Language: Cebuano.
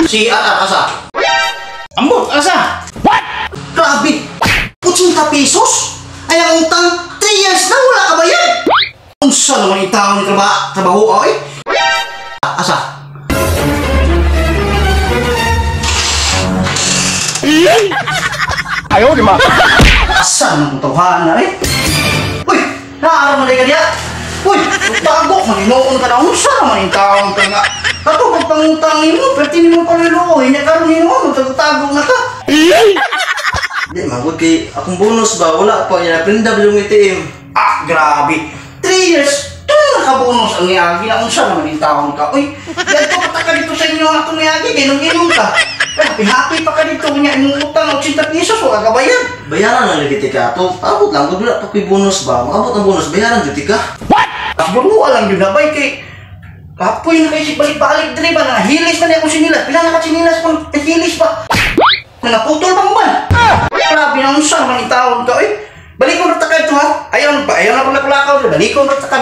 Si RR asa? Ambot, asa? Grabe! 80 pesos? Ay, ang utang, 3 years na wala ka bayad! Unsa naman yung tao ni trabaho, ay? Asa? Ayaw, di ma. Asa naman itong tawhan na eh? Uy! Naaraw na ka diya! Uy! Tago! Maninoon ka na! Unsa naman yung taong ka nga? Kato, pagpangutang nimo, pero nimo paluloy, niya karon nimo, tago-tago na ka. Di, magod kay akong bonus ba? Wala pa. Yan, print yung ATM. Ah, grabe. 3 years, doon nakabonus ang niagi na unsa naman yung taon ka. Uy, ganito pa ka dito sa inyo ang atong niagi, ginong-ginom ka. Happy happy pa ka dito, kunya imong utang, 80 pesos, wala ka bayad. Bayaran lang lagi tika ato. Abot lang, gud wala pa ko'y bonus ba? Maabot ang bonus, bayaran jud tika. Siguro lang yun na bay, kay kapoy na kayo si balik-balik diri ba, nangahilis na niya akong sinilas. Pila na ka sinilas pang nahilis ba? Nangaputol pa mo man. Grabe na unsa naman yung taon ka, uy. Balik ko na ta ka ito ha. Ayaw pa, ayaw na pala kulakaw. Balik ko na ta ka.